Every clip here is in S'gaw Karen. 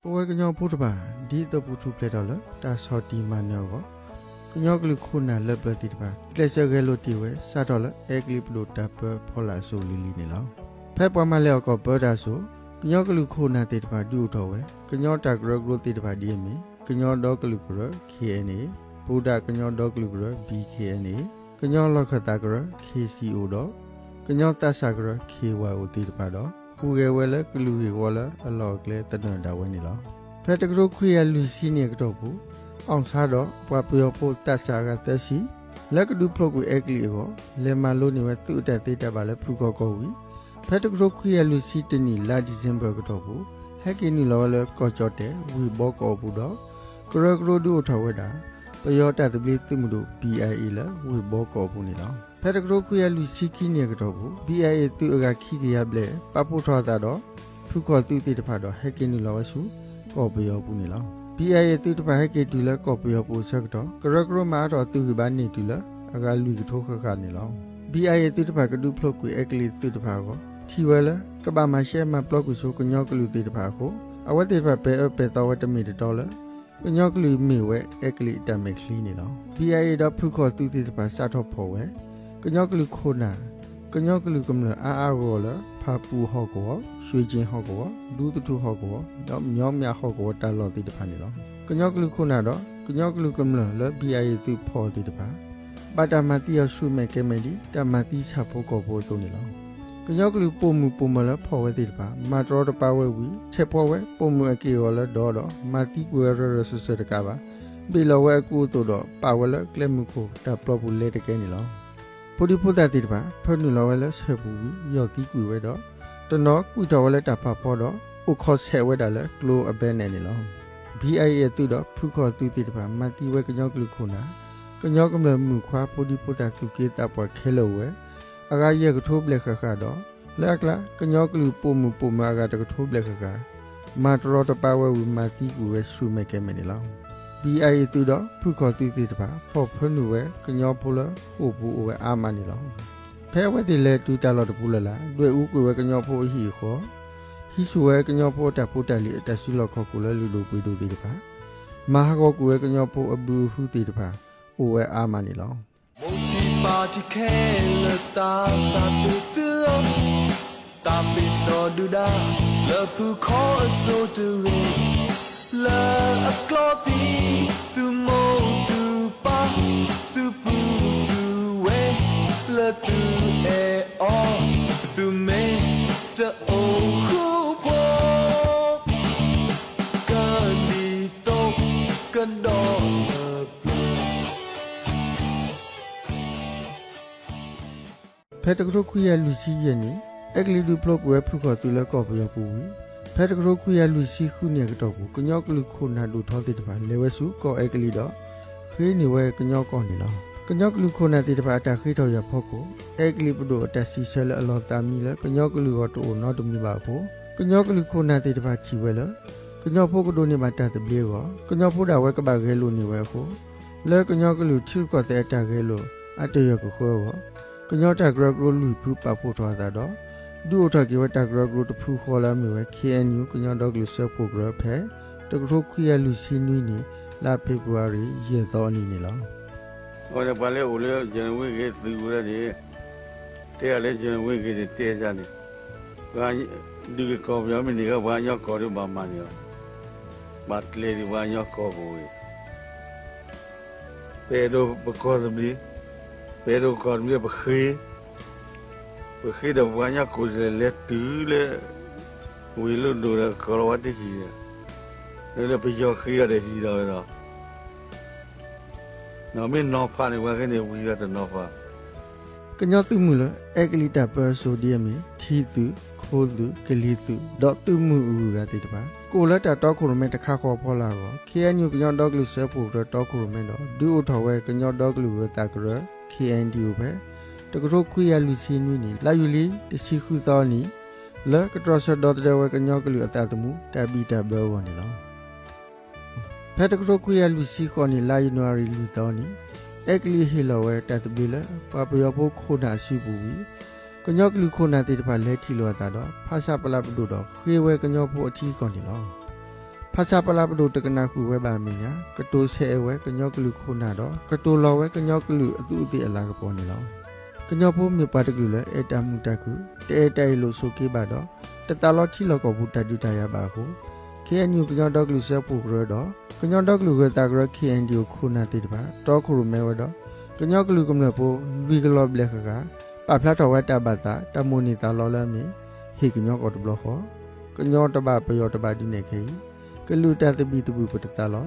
ပဝဲကညီဖိတဖၣ် ဒ်သိးပကထူၣ်ဖျဲးထီၣ်လၢတၢ်ဆီၣ်တံၢ်မၤနၢၤအဂီၢ်, ကညီကလုာ်ခိၣ်နၢ်လၢပျၢၤသ့ၣ်တဖၣ် ကျဲးစၢးဂဲၤလိာ်တ့ၢ်ဝဲ စးထီၣ်လၢအဲကလံးပဒိၣ်တၢ်ပၢဖီလာ်အစိၤလံၤလံၤန့ၣ်လီၤ. ဖဲပှၤမၤလဲၢ်အီၣ်ကီၢ်ပၢတၢ်အစိၤ, ကညီကလုာ်ခိၣ်နၢ်သ့ၣ်တဖၣ်ဒုးအိၣ်ထီၣ်ဝဲ ကညီတၢ်ကရၢကရိသ့ၣ်တဖၣ်ဒ်အမ့ၢ် ကညီဒီကလုာ်ကရၢ ခ့ၣ်အဲၣ်အ့ၣ်, ပူၤဒၣ်ကညီဒီကလုာ်ကရၢ ဘံၣ်ခ့ၣ်အဲၣ်အ့ၣ်, ကညီလီၢ်ခၢၣ်သးကရၢ ခ့ၣ်စံၣ်အိၣ်ဒီး ကညီသးစၢ်ကရၢ ခ့ၣ်ဝၣ်အိၣ်သ့ၣ်တဖၣ်ဒီး ဟူးဂဲၤဝဲလၢကလုာ်ဂ့ၢ်ဝီလၢအလီၢ်အကျဲသနၢၣ်ဒၣ်ဝဲန့ၣ်လီၤ. ဖဲတကထိခွံကယၤလွံၢ်ဆံနံၣ်အကတီၢ်ပူၤ, အီၣ်ဆါဒီးပှၤပယီၤဖိသးစၢ်အဂၤသၢဆံ လၢကဒုးဖျိးကွံာ်အဲကလံးအဂီၢ် လဲၤမၤလိန့ၢ်ဝဲသုးအတၢ်သ့တၢ်ဘၣ်လၢဖုခီၣ်ကီၢ်ဝံၤ, ဖဲတကထိခွံကယၤလွံၢ်ဆံတနံၣ် လါဒံၣ်စ့ဘၢၣ်အကတီၢ်ပူၤ ဟဲက့ၤနုာ်လီၤဝဲလၢကီၢ်ကၠီၣ်တဲၣ် ဝ့ၢ်ဘီကီၢ်အပူၤဒီး ကရၢကရိဒုးအိၣ်ထီၣ်ဝဲဒၣ် ပယီၤတၢ်သဘျ့သုးမုၢ်ဒိၣ် ဘံၣ်အၣ်အ့ၣ် လၢဝ့ၢ်ဘီကီၢ်အပူၤန့ၣ်လီၤ. ဖဲတကထိခွံကယၤလွံၢ်ဆံခံနံၣ်အကတီၢ်ပူၤ ဘံၣ်အၣ်အ့ၣ် သုးအဂၤခံကယၤဘျဲၣ် ပာ်ဖှိၣ်ထီၣ်အသးဒီး ဖုခီၣ်သုးသ့ၣ်တဖၣ်ဒီး ဟဲက့ၤနုာ်လီၤဝဲဆူ ကီၢ်ပယီၤပူၤန့ၣ်လီၤ. ဘံၣ်အၣ်အ့ၣ် သုးတဖၣ်ဟဲက့ၤတုၤလၢကီၢ်ပယီၤပူၤအဆၢကတီၢ် ကရၢကရိမၤအါထီၣ်အသုးဂံၢ်ဘါန့ၢ်တုၤလၢ အဂၤလွံၢ်ကထိဃၣ်ဃၣ်န့ၣ်လီၤ. ဘံၣ်အၣ်အ့ၣ် သုးတဖၣ်ကဒုးဖျိးကွံာ်အဲကလံးသုးတဖၣ်အဂီၢ် ထံၣ်ဝဲလၢ ကဘၣ်မၤရှဲမၤပျီကွံာ်ဆိကညီကလုာ်သ့ၣ်တဖၣ်အဃိ အဝဲသ့ၣ်တဖၣ်ပဲာ်အၢပဲာ်သီဝဲတမ့ၢ်တတီလၢ ကညီကလုာ်မ့ၢ်ဝဲအဲကလံးအတၢ်မဲာ်ချံန့ၣ်လီၤ. ဘံၣ်အၣ်အ့ၣ် ဒီးဖုခီၣ်သုးသ့ၣ်တဖၣ်စးထီၣ်ဖီၣ်ဝဲ ကညီကလုာ်ခိၣ်နၢ်, ကညီကလုာ်ကမျၢၢ်အါအါဂီၢ်ဂီၢ်လၢ ဖၣ်ပူၣ်ဟီၣ်ကဝီၤ, ရွှ့ၣ်ကၠ့ၣ်ဟီၣ်ကဝီၤ, ဒူသထူၣ်ဟီၣ်ကဝီၤ ဒီးမျီးမၠးဟီၣ်ကဝီၤတၢ်လီၢ်သ့ၣ်တဖၣ်န့ၣ်လီၤ. ကညီကလုာ်ခိၣ်နၢ်ဒီး ကညီကလုာ်ကမျၢၢ်လၢ ဘံၣ်အၣ်အ့ၣ် သုးဖီၣ်အီၤသ့ၣ်တဖၣ် ဘၣ်တၢ်မၤသံအီၤဆူၣ်မဲာ်ကဲမဲာ်ဒ် တၢ်မၤသံဆၣ်ဖိကီၢ်ဖိအသိးန့ၣ်လီၤ. ကညီကလုာ်ပိာ်မုၣ်ပိာ်မၢၤလၢဖီၣ်ဝဲသ့ၣ်တဖၣ် မၤတရီတပါဝဲဝံၤ ဆဲးဖှီဝဲပိာ်မုၣ်အက့ၢ်အဂီၤလၢဒီဒီး မၤသံကွံာ်ဝဲရၢၢ်ရၢၢ်စၢၤစၢၤတကးဘၣ် ဘ့ၣ်လီၤဝဲအကူအသိးဒီး ပာ်ဝဲလၢကျဲမုၢ်ခိၣ်တၢ်ပျီပူၤလဲၤတကဲန့ၣ်လီၤ. ဖိဒံဖိသၣ်သ့ၣ်တဖၣ် ဖၢနုာ်လီၤဝဲလၢဆၢၣ်ပူၤဝံၤ ယီၢ်သံကွံာ်ဝဲဒီး တနီၤကွံာ်ထီၣ်ဝဲလၢတၢ်ဖးဖီဒီး အိၣ်ခိးဆဲးဝဲဒၣ်လၢကျိအဘဲနဲၣ်န့ၣ်လီၤ. ဘံၣ်အၣ်အ့ၣ် အသုးဒီးဖုခီၣ်သုးသ့ၣ်တဖၣ် မၤသံဝဲကညီကလုာ်ခိၣ်နၢ်, ကညီကမျၢၢ်မုၣ်ခွါဖိဒံဖိသၣ်သူၣ်က့သးပှၢ်ခဲလၢာ်အိၣ်ဝဲ အဂၤယဲၢ်ကထိဘျဲၣ်ဃၣ်ဃၣ်ဒီး လၢအကျါ ကညီကလုာ်ပိာ်မုၣ်ပိာ်မၢၤအဂၤတကထိဘျဲၣ်ဃၣ်ဃၣ် မၤတရီတပါဝဲဝံၤ မၤသံကွံာ်ဝဲဆူၣ်မဲာ်ကဲမဲာ်န့ၣ်လီၤ. ဘံၣ်အၣ်အ့ၣ် သုးဒီးဖုခီၣ်သုးသ့ၣ်တဖၣ် ဖီၣ်ဖၢနုာ်ဝဲကညီဖိလၢဃိာ်ပူၤအိၣ်ဝဲအါမးန့ၣ်လီၤ. ဖဲအဝဲသ့ၣ်လဲၤတုၤတၢ်လီၢ်တပူၤလၢ်လၢ် ဒွဲၣ်အူကွံာ်ဝဲကညီဖိအဟံၣ်အဃီ, ဟံးဆူၣ်ဝဲကညီဖိအတၢ်ဖိတၢ်လံၤအတၢ်စုလီၢ်ခီၣ်ခိၣ်လၢလုၢ်ဒိၣ်ပှ့ၤဒိၣ်သ့ၣ်တဖၣ်, မၤဟးဂီၤကွံာ်ဝဲကညီဖိအဘုအဟုသ့ၣ်တဖၣ် အိၣ်ဝဲအါမးန့ၣ်လီၤ. မိၢ်ထံၣ်ပၢ်ထံၣ်ခဲလၢာ်သးစၢ်သုသုဧၢ, တၢ်ပ့ၤနီၣ်ဒုၣ်ဒါ လၢဖုခီအစိၤတဂ့ၤ, လၢအကျီသံ သုမိၢ်သုပၢ် သုပုၢ်သုဝဲၢ် လၢသုအဲၣ်အီၤ သုမ့ၢ်တအိၣ်ဃုာ်ဖိ ကလံၤသိကဒီးလၢပျၢၤ ဖဲတကထိခွံကယၤလွံၢ်ဆံယဲၢ်နံၣ် အဲကလံးဒုးဖျိကွံာ်ဝဲဖုခီၣ်သုးလၢကီၢ်ပယီၤပူၤဝံၤ, ဖဲတကထိခွံကယၤလွံၢ်ဆံဃုနံၣ်အကတီၢ်ပူၤ ကညီကလုာ်ခိၣ်နၢ်ဒိၣ်ထီသ့ၣ်တဖၣ် လဲၤဝဲဆူကီၢ်အဲကလံးဒီး ဃ့န့ၢ်ဝဲကညီကီၢ်န့ၣ်လီၤ. ကညီကလုာ်ခိၣ်နၢ်သ့ၣ်တဖၣ်အတၢ်ဃ့ထီၣ်ယာ်ဖီခိၣ် အဲကလံးပဒိၣ်အတၢ်စံးဆၢလၢအလီၤသးမံလၢကညီကလုာ်အဂီၢ်တအိၣ်နီတမံၤဘၣ်အဃိ ကညီကလုာ်ခိၣ်နၢ်သ့ၣ်တဖၣ်ထံၣ်ဝဲလၢ ကညီဖိကဒိးန့ၢ်ဘၣ်တၢ်သဘျ့အဂီၢ် ကညီဖိဒၣ်ဝဲကဘၣ်ဂဲၤလိာ်န့ၢ်ဝဲအဃိ လၢကညီကလုာ်ထံရူၢ်ကီၢ်သဲးအတၢ်ဂဲၤလိာ်အတယၢၢ်ကဃၢအဂီၢ် ကညီတၢ်ကရၢကရိလွံၢ်ဖုပာ်ဖှိၣ်ထီၣ်အသးဒီး ဒုးအိၣ်ထီၣ်က့ၤဝဲတၢ်ကရၢကရိတဖုဃီလၢအမ့ၢ်ဝဲ ခ့ၣ်အဲၣ်ယူၣ် ကညီဒီကလုာ်စၢဖှိၣ်ကရၢဖဲ တကထိခွံကယၤလွံၢ်ဆံနွံနံၣ် လါဖ့ၤဘြူၤအါရံၤ ယဲၢ်သီအနံၤန့ၣ်လီၤ. အဝဲန့ၣ်ပှၤလၢအိၣ်လၢ John Wayne ဂ့ၤသုးဝဲဒၣ်န့ၣ် တဲအီၤလၢ John Wayne ဂ့ၤန့ၣ် တဲဒ်န့ၣ် ပှၤဒုးက့ၤကီၢ်ပယီၤမ့ၢ်န့ၢ်ကီၢ် ပှၤကညီကီၢ်ဒီးဘၣ်မၤန့ၢ်အီၤ ဘၣ်ကျဲၤဒံးပှၤကညီကီၢ်ပူၤဝဲ ပအဲၣ်ဒိးပကီၢ်သဘျ့ ပအဲၣ်ဒိးကီၢ်တမံၤပဃ့, ပဃ့ဒီးပှၤကညီကိးလဲၤတုၤလၢ ဝ့ၢ်လိၣ်ဒိၣ်ဒီးကီၢ်လီၤဝဲတဟံၣ်, လၢပယီၤဃ့ဒီးဟံၣ်ဒီးဝဲဒီး မ့ၢ်နီၤဖးန့ၣ် ပှၤကညီန့ၣ်ဝံၤဒီးတနီၤဖး ကညီသုးမုၢ်လၢ အဲကလံးတၢ်ပၢအစိၤဒ်အမ့ၢ် ထံသုး, ခိသုး, ကလံၤသုး ဒီးသုးမုၢ်အဂုၤအဂၤသ့ၣ်တဖၣ် ကအိၣ်လၢတၢ်တီခိၣ်ရိၣ်မဲတခါဃီအဖီလာ်အဂီၢ် ခ့ၣ်အဲၣ်ယူၣ် ကညီဒီကလုာ်စၢဖှိၣ်ကရၢတီခိၣ်ရိၣ်မဲဒီး ဒုးအိၣ်ထီၣ်ဝဲကညီဒီကလုာ်ဂၢၤသးကရၢ ခ့ၣ်အဲၣ်ယူၣ် ဖဲ တကထိခွံကယၤလွံၢ်ဆံနွံနံၣ် လါယူၤလံတဆံဃုသီနံၤ လၢကတြီဆၢဒီသဒၢဝဲကညီကလုာ်အသးသမူတၢ်ဘံၣ်တၢ်ဘၢအဂီၢ်န့ၣ်လီၤ. ဖဲတကထိခွံကယၤလွံၢ်ဆံဃိးနံၣ် လါယနူၤအါရံၤလွံၢ်သီနံၤ အဲကလံးဟ့ၣ်လီၤဝဲတၢ်သဘျ့လၢ ပှၤပယီၤဖိခိၣ်နၢ်အစုပူၤဝံၤ ကညီကလုာ်ခိၣ်နၢ်သ့ၣ်တဖၣ်လဲၤထံၣ်လိာ်အသးဒီး ဖဆပလပဒိၣ်ဒီးဃ့ဝဲကညီဖိအထံအကီၢ်န့ၣ်လီၤ. ဖဆပလပဒိၣ်တကနၣ်ဃုာ်ဝဲဘၣ်အမဲာ်ညါ ကတိၤဆဲးအဲၣ်ဝဲကညီကလုာ်ခိၣ်နၢ်ဒီး ကတိၤလီၤဝဲကညီကလုာ်အသူးအသ့ၣ်အလၤကပီၤန့ၣ်လီၤ. ကညီဖိမ့ၢ်ပှၤတကလုာ်လၢအဲၣ်တၢ်မုာ်တၢ်ခုၣ် တအဲၣ်တၢ်အ့ၣ်လိာ်ဆိးက့ဘၣ်ဒီး တသးလီထံလီၢ်ကီၢ်ပူၤတၢ်ဒုးတၢ်ယၤဘၣ်အဃိ ခ့ၣ်အဲၣ်ယူၣ် ကညီဒီကလုာ်စၢဖှိၣ်ကရၢဒီး ကညီဒီကလုာ်ဂၢၤသးကရၢ ခ့ၣ်အဲၣ်ယူၣ် ခိၣ်နၢ်သ့ၣ်တဖၣ် တီခိၣ်ရိၣ်မဲဝဲဒီး ကညီကလုာ်ကမျၢၢ်ဖိလွံၢ်ကလီၤဘျဲၣ်ဃၣ်ဃၣ် ပာ်ဖျါထီၣ်ဝဲတၢ်ဘၣ်သး တၢ်မိၣ်န့ၢ်သးလီလၢအမ့ၢ် ဟ့ၣ်ကညီကီၢ်တဘျီဃီ, ကညီတဘၣ်ပယီၤတဘၣ်ဒ်န့ၣ်ခဲအံၤ, ကလုာ်တၢ်သဘံၣ်သဘုၣ်ပတသးလီ,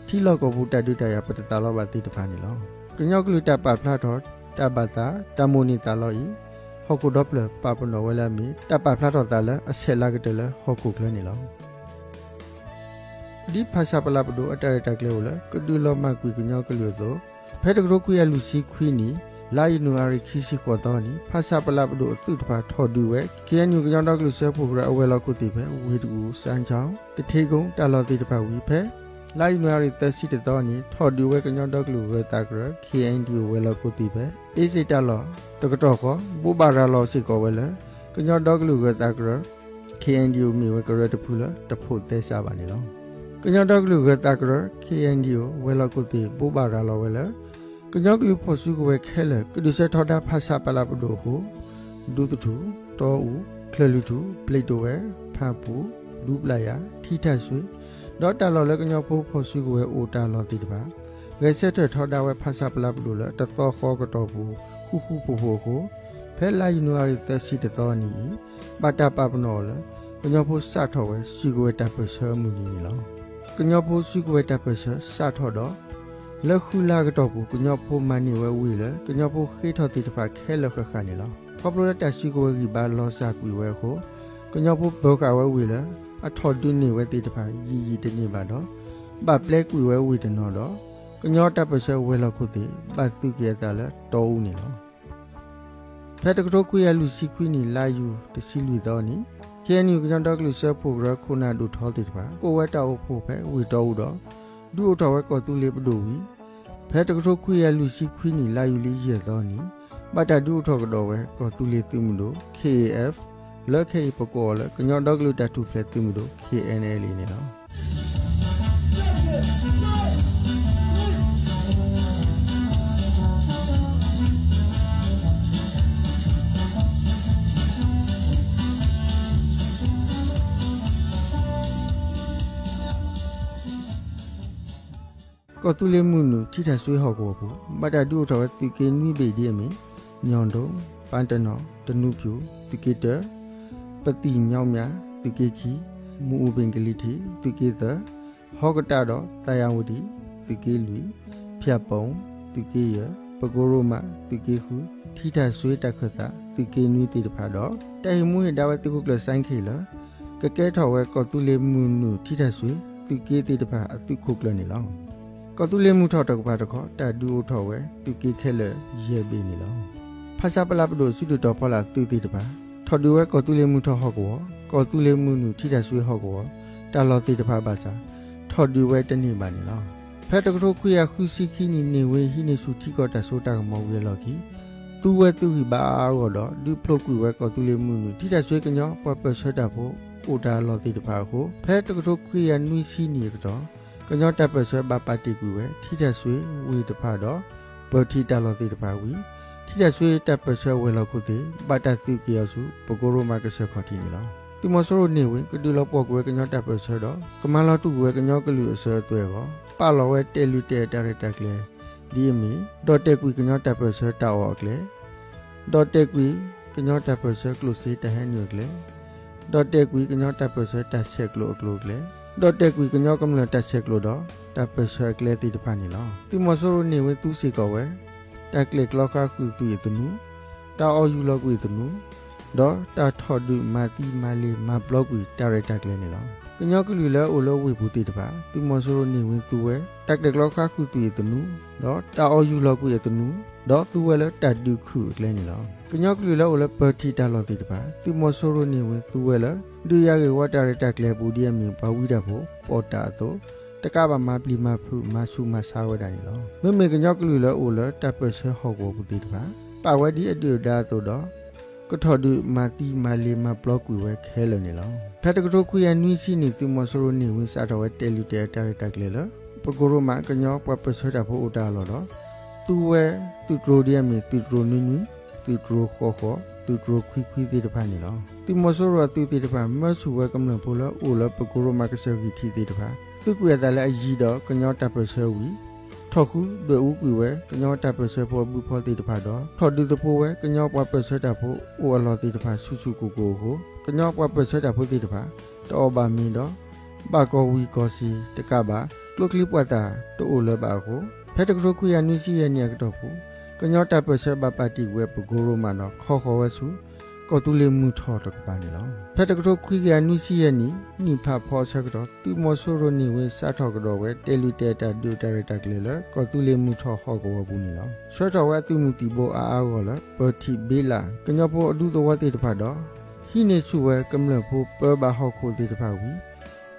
ထံလီၢ်ကီၢ်ပူၤတၢ်ဒုးတၢ်ယၤပတသးလီဘၣ်သ့ၣ်တဖၣ်န့ၣ်လီၤ. ကညီကလုာ်တၢ်ပာ်ဖျါထီၣ်တၢ်ဘၣ်သး တၢ်မိၣ်န့ၢ်သးလီအံၤ ဟီၣ်ခိၣ်ဒီဖျၢၣ်ပာ်ပနီၣ်ဝဲလၢအမ့ၢ် တၢ်ပာ်ဖျါထီၣ်သးလၢအဆဲးလၤကတၢၢ်လၢဟီၣ်ခိၣ်ချၢန့ၣ်လီၤ. ဒ်ဖဆပလပဒိၣ်အတၢ်ရဲၣ်တၢ်ကျဲၤအိၣ်လၢ ကဒုးလီၤမၢ်ကွံာ်ကညီကလုာ်အသိး, ဖဲတကထိခွံကယၤလွံၢ်ဆံခွံနံၣ် လါယနူၤအါရံၤခံဆံဃိးသီနံၤ ဖဆပလပဒိၣ်အသုးတဖၣ်ထီၣ်ဒုးဝဲ ခ့ၣ်အဲၣ်ယူၣ် ကညီဒီကလုာ်စၢဖှိၣ်ကရၢအဝဲၤလီၢ်ခိၣ်သ့ၣ်ဖဲ ဝ့ၢ်တကူၣ်, စၣ်ခၠီ, သထ့ကိ, တၢ်လီၢ်သ့ၣ်တဖၣ်ဝံၤ ဖဲ လါယနူၤအါရံၤသၢဆံတသီနံၤ ထီၣ်ဒုးဝဲကညီဒီကလုာ်ဂၢၤသးကရၢ ခ့ၣ်အဲၣ်ယူၣ် ဝဲၤလီၢ်ခိၣ်သ့ၣ်ဖဲ အ့စ့ၣ်တၢ်လီၢ် တကတီၢ်ဃီ ဘိးဘၣ်ရၤလီၤစ့ၢ်ကီးဝဲလၢ ကညီဒီကလုာ်ဂၢၤသးကရၢ ခ့ၣ်အဲၣ်ယူၣ် မ့ၢ်ဝဲကရၢတဖုလၢတဖိးသဲစးဘၣ်န့ၣ်လီၤ. ကညီဒီကလုာ်ဂၢၤသးကရၢ ခ့ၣ်အဲၣ်ယူၣ် ဝဲၤလီၢ်ခိၣ်သ့ၣ် ဘိးဘၣ်ရၤလီၤဝဲလၢ ကညီကလုာ်ဖီၣ်စုကဝဲၤခဲလၢာ် ကဒုးဆၢထီဒါဖဆပလပဒိၣ်အဃိ ဒူသထူၣ်, တီအူ, ချၢၣ်လွံၢ်ထူၣ်, ပျ့ၤတိဝဲၢ်, ဖၣ်ပူၤ, ဒူပျၢ်ယၤ, ထံထၣ်စွ့, ဒီးတၢ်လီၢ်လၢကညီဖိဖီၣ်စုကဝဲၤအိၣ်တၢ်လီၢ်သ့ၣ်တဖၣ် ဂဲၤဆၢထၢၣ်ထီဒါဝဲဖဆပလပဒိၣ်လၢတသီဃီကတီၢ်ပူၤ ဃူဃူဖိးဖိးအဃိ ဖဲလါယနူၤအါရံၤသၢဆံတသီနံၤအံၤ ဘၣ်တၢ်ပာ်ပနီၣ်အီၤလၢ ကညီဖိစးထီၣ်ဝဲစုကဝဲၤတၢ်ပၢၢ်ဆၢအမုၢ်နံၤန့ၣ်လီၤ. ကညီဖိစုကဝဲၤတၢ်ပၢၢ်ဆၢစးထီၣ်ဒီး လၢဃုလါအကတီၢ်ပူၤ ကညီဖိမၤန့ၢ်ဝဲဝ့ၢ်လၢ ကညီဖိဃ့ထီၣ်သ့ၣ်တဖၣ်ခဲလၢာ်ဃၣ်ဃၣ်န့ၣ်လီၤ. ခီဖျိလၢတၢ်စုကဝဲၤဂံၢ်ဘါလီၤစၢ်ကွံာ်ဝဲအဃိ ကညီဖိပၢၤဃာ်ဝဲဝ့ၢ်လၢ အထီၣ်ဒုးန့ၢ်ဝဲသ့ၣ်တဖၣ်ယံာ်ယံာ်တန့ၢ်ဘၣ်ဒီး ဘၣ်ပျဲကွံာ်ဝဲဝ့ၢ်တနီၤဒီး ကညီတၢ်ပၢၢ်ဆၢဝဲၤလီၢ်ခိၣ်သ့ၣ် ဘၣ်သုးက့ၤအသးလၢတီအူန့ၣ်လီၤ. ဖဲတကထိခွံကယၤလွံၢ်ဆံခွံနံၣ် လါယူၤတဆံလွံၢ်သီနံၤ ခ့ၣ်အဲၣ်ယူၣ် ကညီဒီကလုာ်စၢဖှိၣ်ကရၢခိၣ်နၢ်ဒိၣ်ထီသ့ၣ်တဖၣ် ကိးဝဲတၢ်အိၣ်ဖှိၣ်ဖဲဝ့ၢ်တီအူဒီး ဒုးအိၣ်ထီၣ်ဝဲကီၢ်သူလ့ၤပဒိၣ်ဝံၤ ဖဲတကထိခွံကယၤလွံၢ်ဆံခွံနံၣ် လါယူၤလံယဲၢ်သီနံၤ ဘၣ်တၢ်ဒုးအိၣ်ထီၣ်ကဒီးဝဲကီၢ်သူလ့ၤသုးမုၢ်ဒိၣ် ခ့ၣ်အ့ၣ်အ့ၣ် လၢခဲအံၤပကိးအီၤလၢ ကညီဒီကလုာ်တၢ်ထူၣ်ဖျဲးသုးမုၢ်ဒိၣ် ခ့ၣ်အဲၣ်အ့ၣ်အ့ၣ်န့ၣ်လီၤ. ကီၢ်သူလ့ၤမုၢ်နုာ်ထံထၣ်စွ့ဟီၣ်ကဝီၤပူၤ ဘၣ်တၢ်ဒုးအိၣ်ထီၣ်ဝဲသုးက့နွံဘ့ၣ်ဒ်အမ့ၢ် ညီၣ်ဒိၣ်, ပၣ်တနီၣ်, တနူဖၠူၣ်, သုးက့တၢ, ပသံၣ်မၠီမၠၣ်, သုးက့ခံ, မူအူဘ့ၣ်ကလံၤထံး, သုးက့သၢ, ဟီကတၣ်ဒီးသးယၤဝတံၣ်, သုးက့လွံၢ်, ဖၠၣ်ပိၣ်, သုးက့ယဲၢ်, ပကိရိမး, သုးက့ဃု, ထံထၣ်စွ့တၢ်ခၢၣ်သး သုးက့နွံသ့ၣ်တဖၣ်ဒီး တၢ်ဟ့ၣ်မူဟ့ၣ်ဒါဝဲသုးခိၣ်ကျၢၢ်စဲခ့ၣ်လၢ ကကဲထီၣ်ဝဲကီၢ်သူလ့ၤမုၢ်နုာ်ထံထၣ်စွ့ သုးက့သ့ၣ်တဖၣ်အသုးခိၣ်ကျၢၢ်န့ၣ်လီၤ. ကီၢ်သူလ့ၤမုၢ်ထီၣ်တကပၤတခီ တၢ်ဒုးအိၣ်ထီၣ်ဝဲသုးက့ခဲလၢာ်ယဲၢ်ဘ့ၣ်န့ၣ်လီၤ. ဖဆပလပဒိၣ်အစုဒုၣ်တီၤဖီလာ်သုးသ့ၣ်တဖၣ် ထီၣ်ဒုးဝဲကီၢ်သူလ့ၤမုၢ်ထီၣ်ဟီၣ်ကဝီၤ, ကီၢ်သူလ့ၤမုၢ်နုာ်ထံထၣ်စွ့ဟီၣ်ကဝီၤ တၢ်လီၢ်သ့ၣ်တဖၣ်ဘၣ်ဆၣ် ထီၣ်ဒုးဝဲတန့ၢ်ဘၣ်န့ၣ်လီၤ. ဖဲတကထိခွံကယၤဃုဆံခံနံၣ် န့ၢ်ဝ့ဟံးန့ၢ်ဆူၣ်ထံကီၢ်တၢ်စိတၢ်ကမီၤဝံၤအလီၢ်ခံ သူဝဲသုးဂံၢ်ဘါအါအါအဂီၢ်ဒီး ဒုးဖျိးကွံာ်ဝဲကီၢ်သူလ့ၤမုၢ်နုာ်ထံထၣ်စွ့ကညီပှၤပၢၢ်ဆၢတၢ်ဖိ အိၣ်တၢ်လီၢ်သ့ၣ်တဖၣ်အဃိ ဖဲတကထိခွံကယၤနွံဆံနံၣ်အကတီၢ် ကညီတၢ်ပၢၢ်ဆၢဘၣ်ပာ်တ့ၢ်ကွံာ်ဝဲ ထံထၣ်စွ့ဝ့ၢ်တဖၣ်ဒီး ပၢၤထံးတၢ်လီၢ်သ့ၣ်တဖၣ်ဝံၤ ထံထၣ်စွ့တၢ်ပၢၢ်ဆၢဝဲၤလီၢ်ခိၣ်သ့ၣ် ဘၣ်တၢ်သုးက့ၤအီၤဆူ ပကိရိမးကစၢၢ်ခီၣ်ထံးန့ၣ်လီၤ. သုးမီၤစိရိၤန့ၢ်ဝ့ ကဒုးလီၤပှီၢ်ကွံာ်ဝဲကညီတၢ်ပၢၢ်ဆၢဒီး ကမၤလီၤတူာ်ကွံာ်ဝဲကညီကလုာ်အစၢၤအသွဲၣ်အဂီၢ် ပာ်လီၤဝဲတဲာ်လုၢ်တဲာ်အတၢ်ရဲၣ်တၢ်ကျဲၤ ဒ်အမ့ၢ် ဒီးတဲာ်ကွံာ်ကညီတၢ်ပၢၢ်ဆၢတၢ်အီၣ်အကျဲ, ဒီးတဲာ်ကွံာ်ကညီတၢ်ပၢၢ်ဆၢကျိၣ်စ့တၢ်ဟဲနုာ်အကျဲ, ဒီးတဲာ်ကွံာ်ကညီတၢ်ပၢၢ်ဆၢတၢ်ဆဲးကျိးအကျိၤအကျဲ, ဒီးတဲာ်ကွံာ်ကညီကမျၢၢ်တၢ်ဆဲးကျိးဒီး တၢ်ပၢၢ်ဆၢအကျဲသ့ၣ်တဖၣ်န့ၣ်လီၤ. သုးမီၤစိရိၤန့ၢ်ဝ့သူစ့ၢ်ကီးဝဲ တၢ်ကျဲၤကျီဃါဃုာ်ကွံာ်အသနူ, တၢ်အီၣ်ယူၢ်လီၤကွံာ်အသနူ, ဒီးတၢ်ထီၣ်ဒုးမၤသံမၤလ့ၤမၤပျီကွံာ်တၢ်ရဲၣ်တၢ်ကျဲၤန့ၣ်လီၤ. ကညီကလုာ်လၢအအိၣ်လၢဝ့ၢ်ပူၤသ့ၣ်တဖၣ် သုးမီၤစိရိၤန့ၢ်ဝ့သူဝဲ တၢ်ကျဲၤကျီဃါဃုာ်ကွံာ်အသနူ, ဒီးတၢ်အီၣ်ယူၢ်လီၤကွံာ်အသနူ, ဒီးသူဝဲလၢတၢ်ဒုးခုၣ်အကျဲန့ၣ်လီၤ. ကညီကလုာ်လၢအအိၣ်လၢပၢၤထံးတၢ်လီၢ်သ့ၣ်တဖၣ် သုးမီၤစိရိၤန့ၢ်ဝ့သူဝဲလၢ ဒုးယၤဂ့ၢ်ဝီတၢ်ရဲၣ်တၢ်ကျဲၤအပူၤဒ်အမ့ၢ်ပှၤဝံတၢ်ဖိ ပိာ်တၢ်အသိး တကးဘၣ်မၤပျံၤမၤဖုးမၤဆူးမၤဆါဝဲဒၣ်န့ၣ်လီၤ. မ့မ့ၢ်ကညီကလုာ်လၢအအိၣ်လၢတၢ်ပၢၢ်ဆၢဟီၣ်ကဝီၤပူၤသ့ၣ်တဖၣ် ပာ်ဝဲဒ်အဒုၣ်အဒါအသိးဒီး ကထီၣ်ဒုးမၤသံမၤလ့ၤမၤပျီကွံာ်ဝဲခဲလၢာ်န့ၣ်လီၤ. ဖဲတကထိခွံကယၤနွံဆံနံၣ် သုးမီၤစိရိၤန့ၢ်ဝ့စးထီၣ်ဝဲတဲာ်လွံၢ်တဲာ်အတၢ်ရဲၣ်တၢ်ကျဲၤလၢ ပကိရိမးကညီပှၤပၢၢ်ဆၢတၢ်ဖိအိၣ်တၢ်အလီၢ်ဒီး သူဝဲသုးတြိၤဒ်အမ့ၢ်သုးတြိၤနွံနွံ, သုးတြိၤဃီဃီ, သုးတြိၤခွံခွံသ့ၣ်တဖၣ်န့ၣ်လီၤ. သုးမီၤစိရိၤအသုးသ့ၣ်တဖၣ် မၢဆူၣ်ဝဲကမျၢၢ်ဖိလၢအအိၣ်လၢပကိရိမးကစၢၢ်ဂံၢ်ထံးသ့ၣ်တဖၣ် သုးကွံာ်အသးလၢအယံၤဒီးကညီတၢ်ပၢၢ်ဆၢဝံၤ ထီၣ်ဃုဒွဲၣ်အူကွံာ်ဝဲကညီတၢ်ပၢၢ်ဆၢဖိအဘုဖီသ့ၣ်တဖၣ်ဒီး ထီၣ်ဒုးသဖိဝဲကညီပှၤပၢၢ်ဆၢတၢ်ဖိအိၣ်အလီၢ်သ့ၣ်တဖၣ်ဆူၣ်ဆူၣ်ကိၢ်ကိၢ်အဃိ ကညီပှၤပၢၢ်ဆၢတၢ်ဖိသ့ၣ်တဖၣ် တအီၣ်ဘၣ်မ့ၤဒီး ဘၣ်ကီၢ်ဝံၤကီၢ်စ့ၤတကးဘၣ် ကျိချံပှၤသၣ်တအိၣ်လၢၤဘၣ်အဃိ ဖဲတကထိခွံကယၤနွံဆံယဲၢ်နံၣ်အကတီၢ်ပူၤ ကညီတၢ်ပၢၢ်ဆၢဘၣ်ပာ်တ့ၢ်ကွံာ်ဝဲပကိရိမးဒီး ခီဃီၤဝဲဆူ ကီၢ်သူလ့ၤမုၢ်ထီၣ်တကပၤန့ၣ်လီၤ. ဖဲတကထိခွံကယၤနွံဆံယဲၢ်နံၣ် နံၣ်ဖးဖီအဆၢကတီၢ် သုးမီၤစိရိၤန့ၢ်ဝ့စးထီၣ်ကဒီးဝဲ တဲာ်လွံၢ်တဲာ်အတၢ်ဒုးအတၢ်ရဲၣ်တၢ်ကျဲၤလၢ ကီၢ်သူလ့ၤမုၢ်ထီၣ်ဟီၣ်ကဝီၤပူၤန့ၣ်လီၤ. ဆှၢထီၣ်ဝဲအသုးမုၢ်သံၣ်ဘိအါအါဂီၢ်ဂီၢ်လၢ ပၢၤထံးဘ့လး ကညီဖိအဒူသဝီသ့ၣ်တဖၣ်ဒီး ဟံးန့ၢ်ဆူၣ်ဝဲကမျၢၢ်ဖိပၢဘၣ်ဟီၣ်ခိၣ်သ့ၣ်တဖၣ်ဝံၤ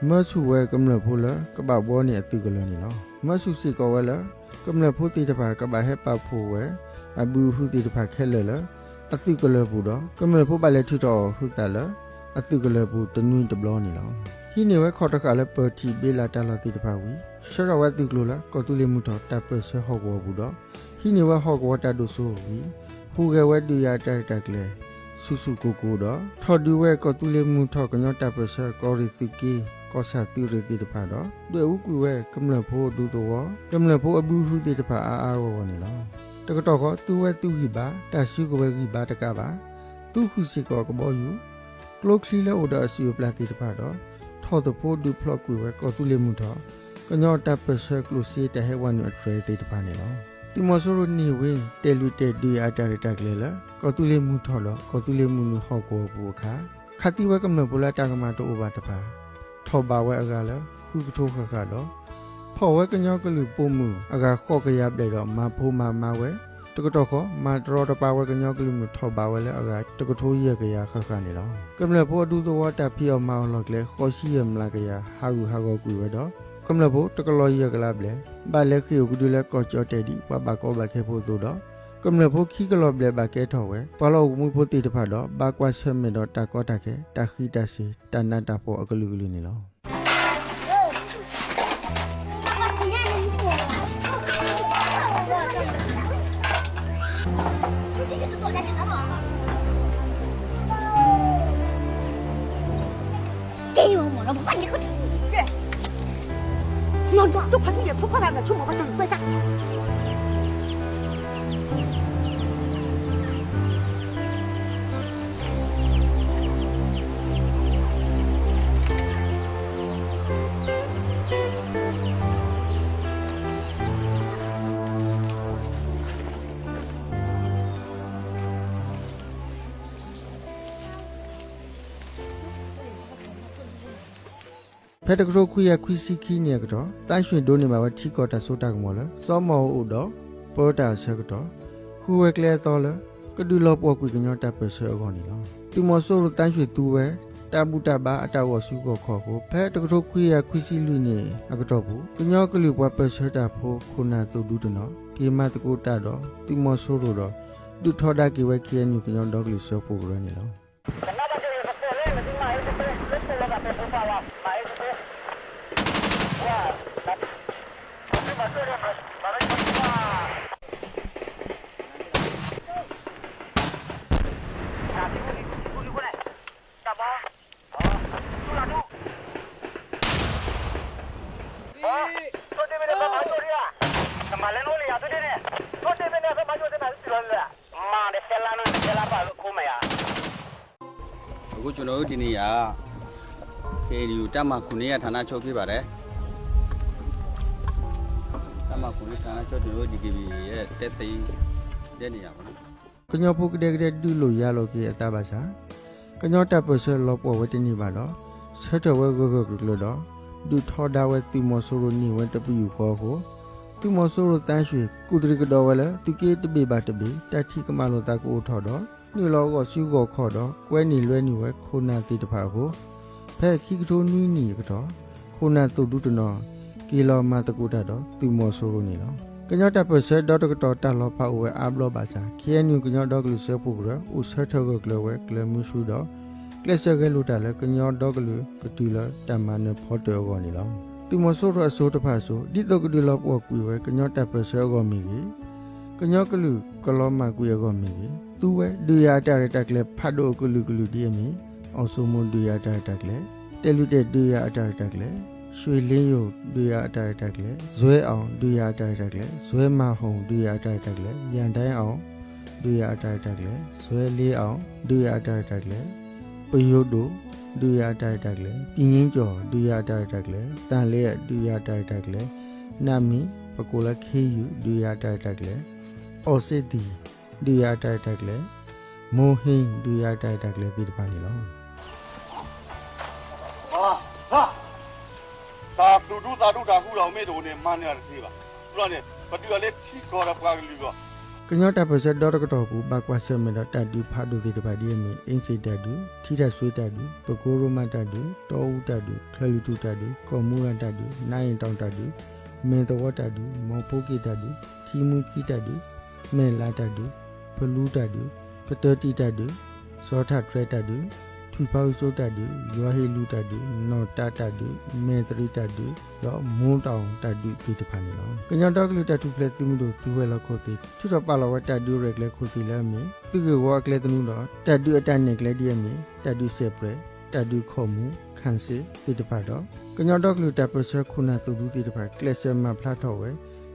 မၢဆူၣ်ဝဲကမျၢၢ်ဖိလၢကဘၣ်ဘှီန့ၢ်အသုးကလၢၤန့ၣ်လီၤ. မၢဆူၣ်စ့ၢ်ကီးဝဲလၢ ကမျၢၢ်ဖိသ့ၣ်တဖၣ်ကဘၣ်ဟဲပာ်ဖှိၣ်ဝဲ အဘုဟုသ့ၣ်တဖၣ်ခဲလၢာ်လၢ အသုးကလၢၤပူၤဒီး ကမျၢၢ်ဖိဘၣ်လဲၤထုးထီၣ်အီၤဟုသးလၢ အသုးကလၢၤပူၤတနွံတဘျီန့ၣ်လီၤ. ဟံးန့ၢ်ဝဲခီၣ်တဃာ်လၢပၢၤထံးဘ့လးတၢ်လီၢ်သ့ၣ်တဖၣ်ဝံၤ ဆှၢထီၣ်ဝဲသုးကျိၤလၢ ကီၢ်သူလ့ၤမုၢ်ထီၣ်တၢ်ပၢၢ်ဆၢဟီၣ်ကဝီၤပူၤဒီး ဟံးန့ၢ်ဝဲဟီၣ်ကဝီၤတၢ်ဒိၣ်စိဝံၤ ဟူးဂဲၤဝဲဒုးယၤအတၢ်ရဲၣ်တၢ်ကျဲၤ ဆူၣ်ဆူၣ်ကိၢ်ကိၢ်ဒီး ထီၣ်ဒုးဝဲကီၢ်သူလ့ၤမုၢ်ထီၣ်ကညီတၢ်ပၢၢ်ဆၢ ကီၢ်ရ့ၣ်သုးက့ ကီၢ်ဆၣ်သုးရ့ၣ်သ့ၣ်တဖၣ်ဒီး ဒွဲၣ်အူကွံာ်ဝဲကမျၢၢ်ဖိအဒူသဝီ ကမျၢၢ်ဖိအဘုဟုသ့ၣ်တဖၣ်အါအါဂီၢ်ဂီၢ်န့ၣ်လီၤ. တကတီၢ်ဃီ သူဝဲသုးဂံၢ်ဘါ တၢ်စုကဝဲၤဂံၢ်ဘါတကးဘၣ် သူဃုာ်စ့ၢ်ကီးကဘီယူၤ ကျိချံလၢအိၣ်ဒီးအစုၣ်အပျၢ်သ့ၣ်တဖၣ်ဒီး ထီၣ်သဖှိဒုးဖျိးကွံာ်ဝဲကီၢ်သူလ့ၤမုၢ်ထီၣ် ကညီတၢ်ပၢၢ်ဆၢကျိၣ်စ့တၢ်ဟဲဝဲနုာ်အတြဲၤသ့ၣ်တဖၣ်န့ၣ်လီၤ. သုးမီၤစိရိၤန့ၢ်ဝ့ တဲာ်လွံၢ်တဲာ်ဒုးယၤအတၢ်ရဲၣ်တၢ်ကျဲၤလၢ ကီၢ်သူလ့ၤမုၢ်ထီၣ်ဒီး ကီၢ်သူလ့ၤမုၢ်နုာ်ဟီၣ်ကဝီၤပူၤအခါ ခးသံဝဲကမျၢၢ်ဖိလၢအတၢ်ကမၣ်တအိၣ်ဘၣ်တဖၣ် ထီၣ်ဘးဝဲအဂၤလၢ ဃုကထိဃၣ်ဃၣ်ဒီး ဖီၣ်ဝဲကညီကလုာ်ပိာ်မုၣ်အဂၤဃိးကယၤဘျဲၣ်ဒီး မၤဖိမၤမါဝဲ တကတီၢ်ဃီ မၤတရီတပါဝဲကညီကလုာ်မုၢ်ထီၣ်ဘးဝဲလၢအဂၤတကထိယဲၢ်ကယၤဃၣ်ဃၣ်န့ၣ်လီၤ. ကမျၢၢ်ဖိအဒူသဝီတၢ်ဖံးအီၣ်မၤအီၣ်လီၢ်ကျဲ ဃိးဆံယဲၢ်မျးကယၤ ဟးဂူာ်ဟးဂီၤကွံာ်ဝဲဒီး ကမျၢၢ်ဖိတကလီၢ်ယဲၢ်ကလးဘျဲၣ် ဘၣ်လဲၤဃ့ၢ်အိၣ်ကဒုလၢကီၢ်ကၠီၣ်တဲၣ်ဒ်ပှၤဘၣ်ကီဘၣ်ခဲဖိအသိးဒီး ကမျၢၢ်ဖိခံကလီၢ်ဘျဲၣ်ဘၣ်ကဲထီၣ်ဝဲ ပှၤလီၢ်အိၣ်ကမှံဖိသ့ၣ်တဖၣ်ဒီး ဘၣ်ကွၢ်ဆၢၣ်မဲာ်ဒီးတၢ်ကီတၢ်ခဲ တၢ်ဃံးတၢ်စ့ၤ တၢ်နးတၢ်ဖှီၣ်အကလုာ်ကလုာ်န့ၣ်လီၤ. ဖဲတကထိခွံကယၤခွံဆံခံနံၣ်အကတီၢ် သန်းရွှေဒိးန့ၢ်ဘၣ်ဝဲထံကီၢ်တၢ်စိတၢ်ကမီၤလၢ စီၤမီၣ်အိၣ်ဒီးပၢတၢ်အဆၢကတီၢ် ဃုဝဲကျဲအသီလၢ ကဒုးလီၤပှီၢ်ကွံာ်ကညီတၢ်ပၢၢ်ဆၢအဂီၢ်န့ၣ်လီၤ. သုးမီၤစိရိၤသန်းရွှေသူဝဲ တၢ်ဘူၣ်တၢ်ဘါအတၢ်ဂီၤစုဂီၤခီၣ်အဃိ ဖဲတကထိခွံကယၤခွံဆံလွံၢ်နံၣ်အကတီၢ်ပူၤ ကညီကလုာ်ပှၤပၢၢ်ဆၢတၢ်ဖိခိၣ်နၢ်သိၣ်ဒူတနီၤ က့ၤမၤသကိးတၢ်ဒီးသုးမီၤစိရိၤဒီး ဒုးထီဒါက့ၤဝဲ ခ့ၣ်အဲၣ်ယူၣ် ကညီဒီကလုာ်စၢဖှိၣ်ကရၢန့ၣ်လီၤ. ကျွန်တော်တို့ဒီနေရာ KNU တပ်မဟာခုနှစ်ရဲ့ ဌာနချုပ်ဖြစ်ပါတယ်။ တပ်မဟာခုနှစ် ဌာနချုပ် ကျွန်တော်တို့ ဒီကဘီ ရဲ့ တပ်သိမ်းတဲ့နေရာပေါ့နော်. ကညီဖိကဒဲကဒဲဒုးလိာ်ယၤလိာ်က့ၤအသးဘၣ်ဆၣ် ကညီတၢ်ပၢၢ်ဆၢလီၤပှီၢ်ဝဲတန့ၢ်ဘၣ်ဒီး ဆၢထၢၣ်ဝဲဂၢၢ်ဂၢၢ်ကျၢၤကျၢၤဒီး ဒုးထီဒါဝဲသုးမီၤစိရိၤန့ၢ်ဝဲတပယူာ်ဃီအဃိ သုးမီၤစိရိၤသန်းရွှေ ကူၣ်တရံးကဒီးဝဲလၢ သုးက့တဘ့ၣ်ဘၣ်တဘ့ၣ် တၢ်ထံၣ်ကမၣ်လိာ်သးကအိၣ်ထီၣ်ဒီး နုာ်လီၤဂီၢ်စုဂီၢ်ခီၣ်ဒီး ကွဲန့ၢ်လွဲန့ၢ်ဝဲခိၣ်နၢ်သ့ၣ်တဖၣ်အဃိ ဖဲခံကထိနွံနံၣ်အကတီၢ် ခိၣ်နၢ်သိၣ်ဒူတနီၤ က့ၤလီၤမၤသကိးတၢ်ဒီးသုးမီၤစိရိၤန့ၣ်လီၤ. ကညီတၢ်ပၢၢ်ဆၢဒီတကတီၢ်တၢ်လီၤဖးအိၣ်ဝဲအါဘျီဘၣ်ဆၣ် KNU ကညီဒီကလုာ်စၢဖှိၣ်ကရၢ အိၣ်ဆၢထၢၣ်ဂၢၢ်ကျၢၤဝဲကျဲၤမုဆူဒီး ကျဲးစၢးဂဲၤလိာ်တၢ်လၢကညီဒီကလုာ်ကတုၤလၢတၢ်မၤနၢၤဖီတၢၣ်အဂီၢ်န့ၣ်လီၤ. သုးမီၤစိရိၤအစိၤတဖၣ်အစိၤ ဒ်သိးကဒုးလီၤပှီၢ်ကွံာ်ဝဲကညီတၢ်ပၢၢ်ဆၢအဂီၢ်မ့ၢ်ဂ့ၤ, ကညီကလုာ်ကလီၤမၢ်ကွံာ်အဂီၢ်မ့ၢ်ဂ့ၤ, သူဝဲဒုးယၤအတၢ်ရဲၣ်တၢ်ကျဲၤဖးဒိၣ်အကလုာ်ကလုာ်ဒ်အမ့ၢ် အောင်စိုးမိုး ဒုးယၤအတၢ်ရဲၣ်တၢ်ကျဲၤ, တဲာ်လွံၢ်တဲာ် ဒုးယၤအတၢ်ရဲၣ်တၢ်ကျဲၤ, ရွှေလင်းယို ဒုးယၤအတၢ်ရဲၣ်တၢ်ကျဲၤ, ဇွဲမၤဟုၣ် ဒုးယၤအတၢ်ရဲၣ်တၢ်ကျဲၤ, ယၣ်ဒဲအီၣ် ဒုးယၤအတၢ်ရဲၣ်တၢ်ကျဲၤ, ဇွဲလ့အီၣ် ဒုးယၤအတၢ်ရဲၣ်တၢ်ကျဲၤ, ပယိၤဒိၣ် ဒုးယၤအတၢ်ရဲၣ်တၢ်ကျဲၤ, ပံၤယ့ကၠီၣ် ဒုးယၤအတၢ်ရဲၣ်တၢ်ကျဲၤ, သၣ်လဲ ဒုးယၤအတၢ်ရဲၣ်တၢ်ကျဲၤ, နၣ်မံၤ ပကိးလၢခ့ယုၢ် ဒုးယၤအတၢ်ရဲၣ်တၢ်ကျဲၤ, အီစ့ၣ်သံၣ် ဒုးယၤအတၢ်ရဲၣ်တၢ်ကျဲၤ, မိၤဟ့ၣ် ဒုးယၤအတၢ်ရဲၣ်တၢ်ကျဲၤသ့ၣ်တဖၣ်န့ၣ်လီၤ. တၢ်သူၣ်ဒူသးဒူတၢ်ဃူတၢ်ဖိးမ့ၢ်တအိၣ်န့ၣ် မၤနၢၤတသ့ဘၣ်. အဃိန့ၣ် ပဒုးအီၤလၢထံကီၢ်ဒီးပှၤကလုာ်အဂီၢ်. ကညီတၢ်ပၢၢ်ဆၢဒီတကတီၢ်အပူၤ ဘၣ်ကွၢ်ဆၢၣ်မဲာ်ဒီးတၢ်ဒုးဖးဒိၣ်သ့ၣ်တဖၣ်ဒ်အမ့ၢ် အ့စ့ၣ်တၢ်ဒုး, ထံတၢ်စွ့တၢ်ဒုး, ပကိရိမးတၢ်ဒုး, တီအူတၢ်ဒုး, ချၢၣ်လွံၢ်ထူၣ်တၢ်ဒုး, ကီၢ်မူရၤတၢ်ဒုး, နါအ့ၣ်တီၣ်တၢ်ဒုး, မဲၢ်သဝီတၢ်ဒုး, မီၤဖိက့ၣ်တၢ်ဒုး, ထံမူခံတၢ်ဒုး, မဲၢ်လးတၢ်ဒုး, ဖလူတၢ်ဒုး, ကတၢၢ်တံၢ်တၢ်ဒုး, စီၤထၣ်တြဲၤတၢ်ဒုး, ထွံၣ်ဖါအူစိတၢ်ဒုး, ယွၤဟ့ၣ်လူၤတၢ်ဒုး, နီၢ်တၢ်တၢ်ဒုး, မဲၢ်သရံးတၢ်ဒုး, ဒီးမူတီၣ်တၢ်ဒုးသ့ၣ်တဖၣ်န့ၣ်လီၤ. ကညီဒီကလုာ်တၢ်ထူၣ်ဖျဲးသုးမုၢ်ဒိၣ်သုးဝဲၤလီၢ်ခိၣ်သ့ၣ် ထုးထီၣ်ပာ်လီၤဝဲတၢ်ဒုးရဲၣ်ကျဲၤခိၣ်သ့ၣ်လၢအမ့ၢ် သုးဂ့ၢ်ဝီအကျဲသနူဒီး တၢ်ဒုးအတၢ်နဲၣ်ကျဲဒ်အမ့ၢ် တၢ်ဒုးစဲးပြဲး, တၢ်ဒုးခိၣ်မူ, ခၣ်စ့သ့ၣ်တဖၣ်ဒီး ကညီဒီကလုာ်တၢ်ပၢၢ်ဆၢခိၣ်နၢ်သိၣ်ဒူသ့ၣ်တဖၣ် ကျဲးစၢးမၤဖျါထီၣ်ဝဲ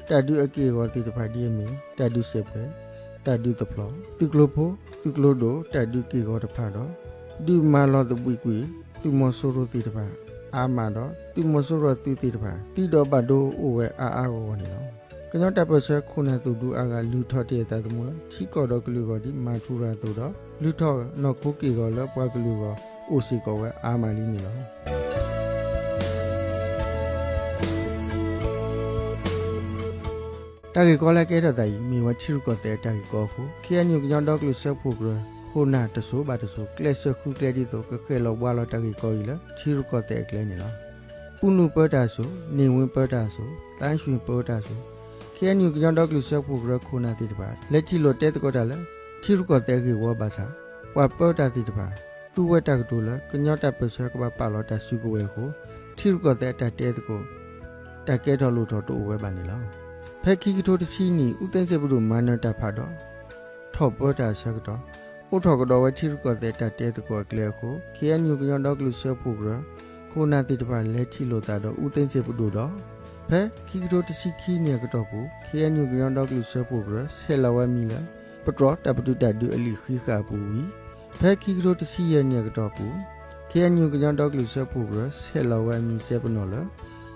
တၢ်ဒုးအက့ၢ်အဂီၤသ့ၣ်တဖၣ်ဒ်အမ့ၢ် တၢ်ဒုးစဲးပြဲး, တၢ်ဒုးသဖျိး, သုးကျိၤဖိ, သုးကျိၤဒိၣ်တၢ်ဒုးက့ၢ်ဂီၤတဖၣ်ဒီး ဒုးမၤလီၤသဘှံးကွံာ် သုးမီၤစိရိၤသ့ၣ်တဖၣ် အါမးဒီး သုးမီၤစိရိၤအသုးသ့ၣ်တဖၣ် သံဒီးဘၣ်ဒိအိၣ်ဝဲအါအါဂီၢ်ဂီၢ်န့ၣ်လီၤ. ကညီတၢ်ပၢၢ်ဆၢခိၣ်နၢ်သိၣ်ဒူအါဂၤ လုၢ်ထီၣ်တ့ၢ်အသးသမူလၢ ထံကီၢ်ဒီးကလုာ်အဂီၢ်ဒ်မၤထူရၤအသိးဒီး လုၢ်ထီၣ်နီၢ်ခိက့ၢ်ဂီၤလၢပှၤကလုာ်အဂီၢ် အိၣ်စ့ၢ်ကီးဝဲအါမးလံန့ၣ်လီၤ. တၢ်ဂ့ၢ်ကီလၢကဲထီၣ်သးအံၤ မ့ၢ်ဝဲထံရူၢ်ကီၢ်သဲးအတၢ်ဂ့ၢ်ကီအဃိ ခ့ၣ်အဲၣ်ယူၣ် ကညီဒီကလုာ်စၢဖှိၣ်ကရၢ ခိၣ်နၢ်တစိၤဘၣ်တစိၤ ကျဲးစၢးဃုကျဲဒ်သိး ကဃဲၣ်လီၤဘှါလီၤတၢ်ဂ့ၢ်ကီအံၤလၢ ထံရူၢ်ကီၢ်သဲးအကျဲန့ၣ်လီၤ. ပူနူၣ်ပၢတၢ်အစိၤ, န့ၢ်ဝ့ပၢတၢ်အစိၤ, သးဆှံပၢတၢ်အစိၤ, ခ့ၣ်အဲၣ်ယူၣ် ကညီဒီကလုာ်စၢဖှိၣ်ကရၢခိၣ်နၢ်သ့ၣ်တဖၣ် လဲၤထံၣ်လိာ်တဲသကိးတၢ်လၢ ထံရူၢ်ကီၢ်သဲးအဂ့ၢ်ဝီဘၣ်ဆၣ် ပှၤပၢတၢ်သ့ၣ်တဖၣ် သူဝဲတၢ်ကတိၤလၢ ကညီတၢ်ပၢၢ်ဆၢကဘၣ်ပာ်လီၤတၢ်စုကဝဲၤအဃိ ထံရူၢ်ကီၢ်သဲးအတၢ်တဲသကိး တၢ်ကဲထီၣ်လိၣ်ထီၣ်တအိၣ်ဝဲဘၣ်န့ၣ်လီၤ. ဖဲခံကထိတဆံနံၣ် အူသ့စ့ၣ်ပဒိၣ်မၤနၢၤတၢ်ဖးဒီး ထီၣ်ပၢတၢ်အဆၢကတီၢ် အိးထီၣ်ကဒီးဝဲထံရူၢ်ကီၢ်သဲးတၢ်တဲသကိးအကျဲအဃိ ခ့ၣ်အဲၣ်ယူၣ် ကညီဒီကလုာ်စၢဖှိၣ်ကရၢ ခိၣ်နၢ်သ့ၣ်တဖၣ်လဲၤထံၣ်လိာ်သးဒီးအူသ့စ့ၣ်ပဒိၣ်ဒီး ဖဲခံကထိတဆံခံနံၣ်အကတီၢ်ပူၤ ခ့ၣ်အဲၣ်ယူၣ် ကညီဒီကလုာ်စၢဖှိၣ်ကရၢ ဆဲးလီၤဝဲအမံၤလၢ ပတြီတၢ်ပတုာ်တၢ်ဒုးအလံာ်ဃံးဃာ်အပူၤဝံၤ ဖဲခံကထိတဆံယဲၢ်နံၣ်အကတီၢ်ပူၤ ခ့ၣ်အဲၣ်ယူၣ် ကညီဒီကလုာ်စၢဖှိၣ်ကရၢ ဆဲးလီၤဝဲအမံၤစဲပနီၣ်လၢ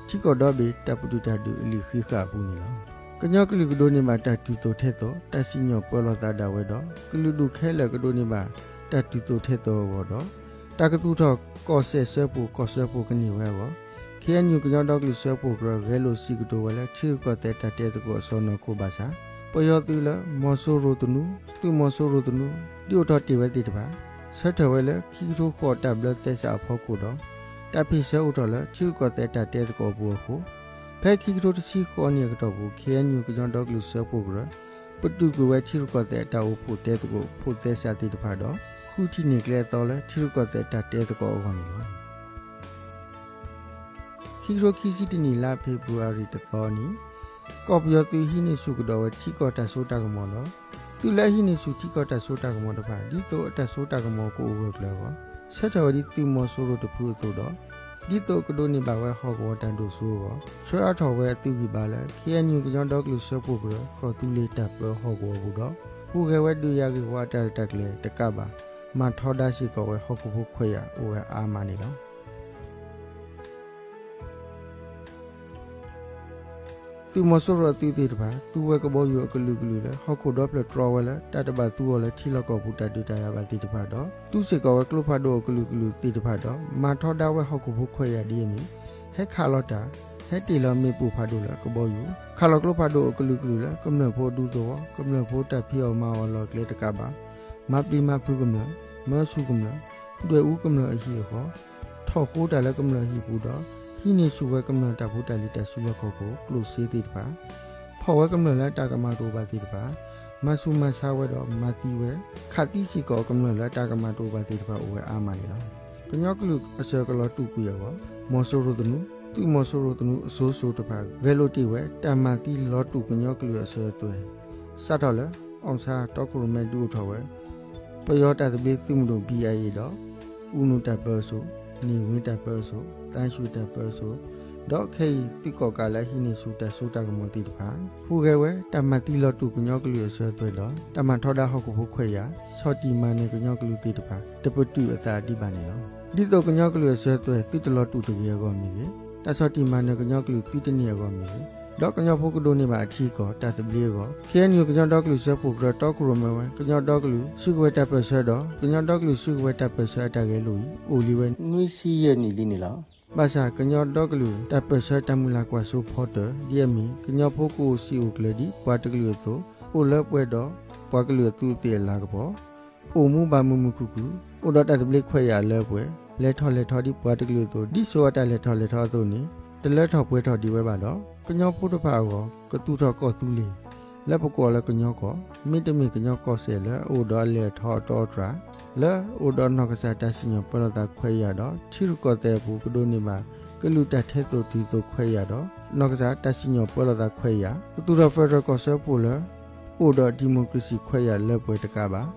ထံကီၢ်ဒီဘ့ၣ်တၢ်ပတုာ်တၢ်ဒုးအလံာ်ဃံးဃာ်အပူၤန့ၣ်လီၤ. ကညီကလုာ်ကဒိးန့ၢ်ဘၣ်တၢ်တုၤသိးထဲသိး တၢ်စံၣ်ညီၣ်ပၢလီၤသးဒၣ်ဝဲဒီး ကလုာ်ဒူၣ်ခဲလၢာ်ကဒိးန့ၢ်ဘၣ်တၢ်တုၤသိးထဲသိးအဂီၢ်ဒီး တၢ်ကသူၣ်ထီၣ်ကီၢ်စဲၣ်စၢဖှိၣ် ကီၢ်စၢဖှိၣ်ကန့ၢ်ဝဲအဂီၢ် ခ့ၣ်အဲၣ်ယူၣ် ကညီဒီကလုာ်စၢဖှိၣ်ကရၢ ဂဲၤလိာ်စံးကတိၤဝဲလၢ ထံရူၢ်ကီၢ်သဲးတၢ်တဲသကိးအစီၢ်နီၤခိၣ်ဘၣ်ဆၣ် ပယီၤသုးလၢ မီၤစိရိၤသနူ, သုးမီၤစိရိၤသနူ ဒုးအိၣ်ထီၣ်တ့ၢ်ဝဲသ့ၣ်တဖၣ် ဆၢထၢၣ်ဝဲလၢ ခံကထိဃိးတၢ်ဘျၢသဲစးအဖီခိၣ်ဒီး တၢ်ဖ့ၣ်ဆၢအိၣ်ထီၣ်လၢထံရူၢ်ကီၢ်သဲးတၢ်တဲသကိးအပူၤအဃိ ဖဲခံကထိတဆံဃိးနံၣ်အကတီၢ်ပူၤ ခ့ၣ်အဲၣ်ယူၣ် ကညီဒီကလုာ်စၢဖှိၣ်ကရၢ ပတုာ်ကွံာ်ဝဲထံရူၢ်ကီၢ်သဲးအတၢ်အိၣ်ဖှိၣ်တဲသကိးဖိးသဲစးသ့ၣ်တဖၣ်ဒီး ဃုထံၣ်န့ၢ်ကျဲအသီလၢထံရူၢ်ကီၢ်သဲးတၢ်တဲသကိးအဂီၢ်န့ၣ်လီၤ. ခံကထိခံဆံတနံၣ် လါဖ့ၤဘြူၤအါရံၤတသီနံၤ ကီၢ်ပယီၤသုးဟံးန့ၢ်ဆူၣ်ကဒီးဝဲထံကီၢ်တၢ်စိတၢ်ကမီၤဒီး သုးလၢအဟံးန့ၢ်ဆူၣ်ထံကီၢ်တၢ်စိတၢ်ကမီၤတဖၣ် ဒ်သိးအတၢ်စိတၢ်ကမီၤကအိၣ်ဂၢၢ်ကျၢၤအဂီၢ် ဆၢထၢၣ်ဝဲဒ်သုးမီၤစိရိၤတဖုအသိးဒီး ဒ်သိးကဒိးန့ၢ်ဘၣ်ဝဲဟီၣ်ကဝီၤတၢ်ဒိၣ်စိအဂီၢ် ဆှၢအါထီၣ်ဝဲအသုးဂံၢ်ဘါလၢ ခ့ၣ်အဲၣ်ယူၣ် ကညီဒီကလုာ်စၢဖှိၣ်ကရၢ ကီၢ်သူလ့ၤတၢ်ပၢဟီၣ်ကဝီၤပူၤဒီး ဟူးဂဲၤဝဲဒုးယၤဂ့ၢ်ဝီအတၢ်ရဲၣ်တၢ်ကျဲၤတကးဘၣ် မၤထီဒါစ့ၢ်ကီးဝဲဟီၣ်ခိၣ်ဖိခွဲးယာ်အိၣ်ဝဲအါမးန့ၣ်လီၤ. သုးမီၤစိရိၤအသုးသ့ၣ်တဖၣ် သူဝဲကဘီယူၤအကလုာ်ကလုာ်လၢ ဟီၣ်ခိၣ်ဒီဖျၢၣ်တြီဝဲလၢ တၢ်တဘၣ်သူအီၤလၢထံလီၢ်ကီၢ်ပူၤတၢ်ဒုးတၢ်ယၤဘၣ်သ့ၣ်တဖၣ်ဒီး သူစ့ၢ်ကီးဝဲကျိဖးဒိၣ်အကလုာ်ကလုာ်သ့ၣ်တဖၣ်ဒီး မၤထီဒါဝဲဟီၣ်ခိၣ်ဖိခွဲးယာ်ဒ်အမ့ၢ် ဟဲခးလီၤတၢ် ဟဲတ့ၢ်လီၤမ့ၣ်ပိၢ်ဖးဒိၣ်လၢကဘီယူၤ, ခးလီၤကျိဖးဒိၣ်အကလုာ်ကလုာ်လၢ ကမျၢၢ်ဖိဒူသဝီ, ကမျၢၢ်ဖိတၢ်ဖံးအီၣ်မၤအီၣ်အလီၢ်အကျဲတကးဘၣ် မၤပျံၤမၤဖုးကမျၢၢ်, မၢဆူၣ်ကမျၢၢ်, ဒွဲၣ်အူကမျၢၢ်အဟံၣ်အဃီ, ထီၣ်ဃိတၢ်လၢကမျၢၢ်အဟံၣ်ပူၤဒီး ဟံးန့ၢ်ဆူၣ်ဝဲကမျၢၢ်တၢ်ဖိတၢ်လံၤတၢ်စုလီၢ်ခီၣ်ခိၣ်ကျိၣ်စ့သ့ၣ်တဖၣ်, ဖီၣ်ဝဲကမျၢၢ်လၢအတၢ်ကမၣ်တအိၣ်ဘၣ်သ့ၣ်တဖၣ်, မၤဆူၣ်မၤဆါဝဲဒီးမၤသံဝဲ, ခးသံစ့ၢ်ကီးကမျၢၢ်လၢအတၢ်ကမၣ်တအိၣ်ဘၣ်သ့ၣ်တဖၣ်အိၣ်ဝဲအါမးန့ၣ်လီၤ. ကညီကလုာ်အစၢၤကလီၤတူာ်ကွံာ်အဂီၢ် မီၤစိရိၤသနူ, သုးမီၤစိရိၤသနူအစိၤစိၤတဖၣ် ဂဲၤလိာ်တ့ၢ်ဝဲ တၢ်မၤသံလီၤတူာ်ကညီကလုာ်အစၢၤအသွဲၣ် စးထီၣ်လၢ အီၣ်ဆၣ်တီခိၣ်ရိၣ်မဲဒုးအိၣ်ထီၣ်ဝဲ ပယီၤတၢ်သဘျ့သုးမုၢ်ဒိၣ် ဘံၣ်အါအ့ၣ် ဒီး အူနူၣ်တၢ်ပၢအစိၣ်, န့ၢ်ဝ့တၢ်ပၢအစိၣ်, သါဆှံတၢ်ပၢအစိၣ်, ဒီးခဲအံၤသုးကီၣ်ကးလၢအဟံးန့ၢ်ဆူၣ်တၢ်စိတၢ်ကမီၤသ့ၣ်တဖၣ် ဟူးဂဲၤဝဲတၢ်မၤသံလီၤတူာ်ကညီကလုာ်အစၢၤအသွဲၣ်ဒီး တၢ်မၤထီဒါဟီၣ်ခိၣ်ဖိခွဲးယာ် ဆီၣ်တံၢ်မၤနၢၤကညီကလုာ်သ့ၣ်တဖၣ် တပတုာ်အသးဒံးဘၣ်န့ၣ်လီၤ. ဒ်သိးကညီကလုာ်အစၢၤအသွဲၣ်သုတလီၤတူာ်တဂ့ၤအဂီၢ်မ့ၢ်ဂ့ၤ, တၢ်ဆီၣ်တံၢ်မၤနၢၤကညီကလုာ်သုတန့ၢ်အဂီၢ်မ့ၢ်ဂ့ၤ, ဒီးကညီဖိကဒိးန့ၢ်ဘၣ်အထံအကီၢ်တၢ်သဘျ့အဂီၢ် ခ့ၣ်အဲၣ်ယူၣ် ကညီဒီကလုာ်စၢဖှိၣ်ကရၢတီခိၣ်ရိၣ်မဲဝဲ ကညီဒီကလုာ်စုကဝဲၤတၢ်ပၢၢ်ဆၢဒီး ကညီဒီကလုာ်စုကဝဲၤတၢ်ပၢၢ်ဆၢအတၢ်ဂဲၤလိာ်အံၤ အိၣ်လံဝဲနွံဆံယဲၢ်နံၣ်လံန့ၣ်လီၤ. ဘၣ်ဆၣ်ကညီဒီကလုာ်တၢ်ပၢၢ်ဆၢတၢ်မုၢ်လၢ်ကွၢ်စိဖီတၢၣ် ဒ်အမ့ၢ် ကညီဖိကအိၣ်စံာ်အိၣ်ကျၢၤဒ်ပှၤတကလုာ်အသိး အိၣ်လၢပှဲၤဒီးပှၤကလုာ်အသူးအသ့ၣ်အလၤကပီၤ အိၣ်မူဘၣ်မုာ်မုာ်ခုၣ်ခုၣ် အိၣ်ဒီးတၢ်သဘျ့ခွဲးယာ်အလၢအပှဲၤ လဲၤထီၣ်လဲၤထီဒ်ပှၤတကလုာ်အသိး ဒ်စိၤအတၢ်လဲၤထီၣ်လဲၤထီအသိးန့ၣ် တလၢထီၣ်ပှဲၤထီၣ်ဒံးဝဲဘၣ်ဒီး ကညီဖိတဖၣ်အဂီၢ် ကသူၣ်ထီၣ်ကီၢ်သူလ့ၤ လၢပကိးအီၤလၢကညီကီၢ် မ့တမ့ၢ်ကညီကီၢ်စဲၣ်လၢအအိၣ်ဒီးအလဲၤအထီအတီအတြၢ် လၢအအိၣ်ဒီးနီၢ်ကစၢ်တၢ်စံၣ်ညီၣ်ပၢလီၤသးခွဲးယာ်ဒီး ထံရူၢ်ကီၢ်သဲးအပူၤ ကဒိးန့ၢ်ဘၣ် ကလုာ်တၢ်ထဲသိးတုၤသိးခွဲးယာ်ဒီး နီၢ်ကစၢ်တၢ်စံၣ်ညီၣ်ပၢလီၤသးခွဲးယာ် ကသူၣ်ထီၣ် federal ကီၢ်စၢဖှိၣ်လၢ အိၣ်ဒီး democracy ခွဲးယာ်လၢပှဲၤတကးဘၣ်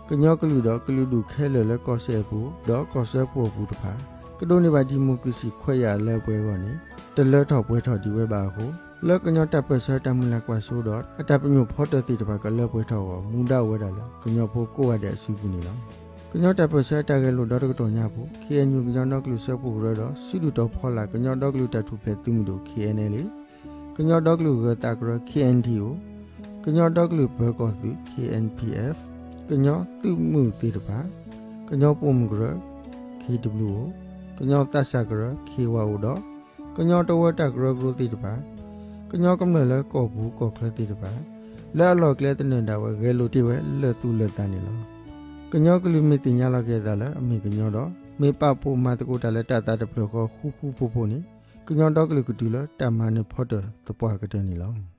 ကညီကလုာ်ဒီးကလုာ်ဒူၣ်ခဲလၢာ်လၢကီၢ်စဲၣ်အပူၤ ဒီးကီၢ်စၢဖှိၣ်အပူၤတဖၣ် ကဒိးန့ၢ်ဘၣ် democracy ခွဲးယာ်အလၢအပှဲၤအဂီၢ်န့ၣ် တလၢထီၣ်ပှဲၤထီၣ်ဒံးဝဲဘၣ်အဃိ လၢကညီတၢ်ပၢၢ်ဆၢတၢ်မုၢ်လၢ်ကွၢ်စိဒီး အတၢ်ပညိၣ်ဖီတၢၣ်သ့ၣ်တဖၣ်ကလၢပှဲၤထီၣ်အဂီၢ် မူဒါအိၣ်ဝဲဒၣ်လၢ ကညီဖိကိးဂၤဒဲးအစုပူၤန့ၣ်လီၤ. ကညီတၢ်ပၢၢ်ဆၢအတၢ်ဂဲၤလိာ်ဒီတကတီၢ်ညါအပူၤ ခ့ၣ်အဲၣ်ယူၣ် ကညီဒီကလုာ်စၢဖှိၣ်ကရၢဒီး စုဒုၣ်တီၤဖီလာ် ကညီဒီကလုာ်တၢ်ထူၣ်ဖျဲးသုးမုၢ်ဒိၣ် ခ့ၣ်အဲၣ်အဲၣ်လ်အ့ၣ်, ကညီဒီကလုာ်ဂၢၤသးကရၢ ခ့ၣ်အဲၣ်ထံၣ်အိၣ်, ကညီဒီကလုာ်ပၢၤကီၢ်သုး ခ့ၣ်အဲၣ်ပံၣ်အ့ၣ်, ကညီသုးမုၢ်သ့ၣ်တဖၣ်, ကညီပိာ်မုၣ်ကရၢ ခ့ၣ်ဒဘျုၣ်အိၣ်, ကညီသးစၢ်ကရၢ ခ့ၣ်ဝၤအိၣ်ဒီး ကညီတဝၢတၢ်ကရၢကရိသ့ၣ်တဖၣ်, ကညီကမျၢၢ်လၢကီၢ်ပူၤကီၢ်ချၢသ့ၣ်တဖၣ် လၢအလီၢ်အကျဲသနၢၣ်ဒၣ်ဝဲ ဂဲၤလိာ်တ့ၢ်ဝဲလၢာ်သူၣ်လၢာ်သးန့ၣ်လီၤ. ကညီကလုာ်မ့ၢ်သ့ၣ်ညါလီၤက့ၤအသးလၢအမ့ၢ်ကညီဒီး မ့ၢ်ပာ်ဖှိၣ်မၤသကိးတၢ်လၢတၢ်သးတဖျၢၣ်ဃီဃူဃူဖိးဖိးန့ၣ် ကညီဒီကလုာ်ကတုၤလၢတၢ်မၤနၢၤဖီတၢၣ်သပှၢ်ကတၢၢ်န့ၣ်လီၤ.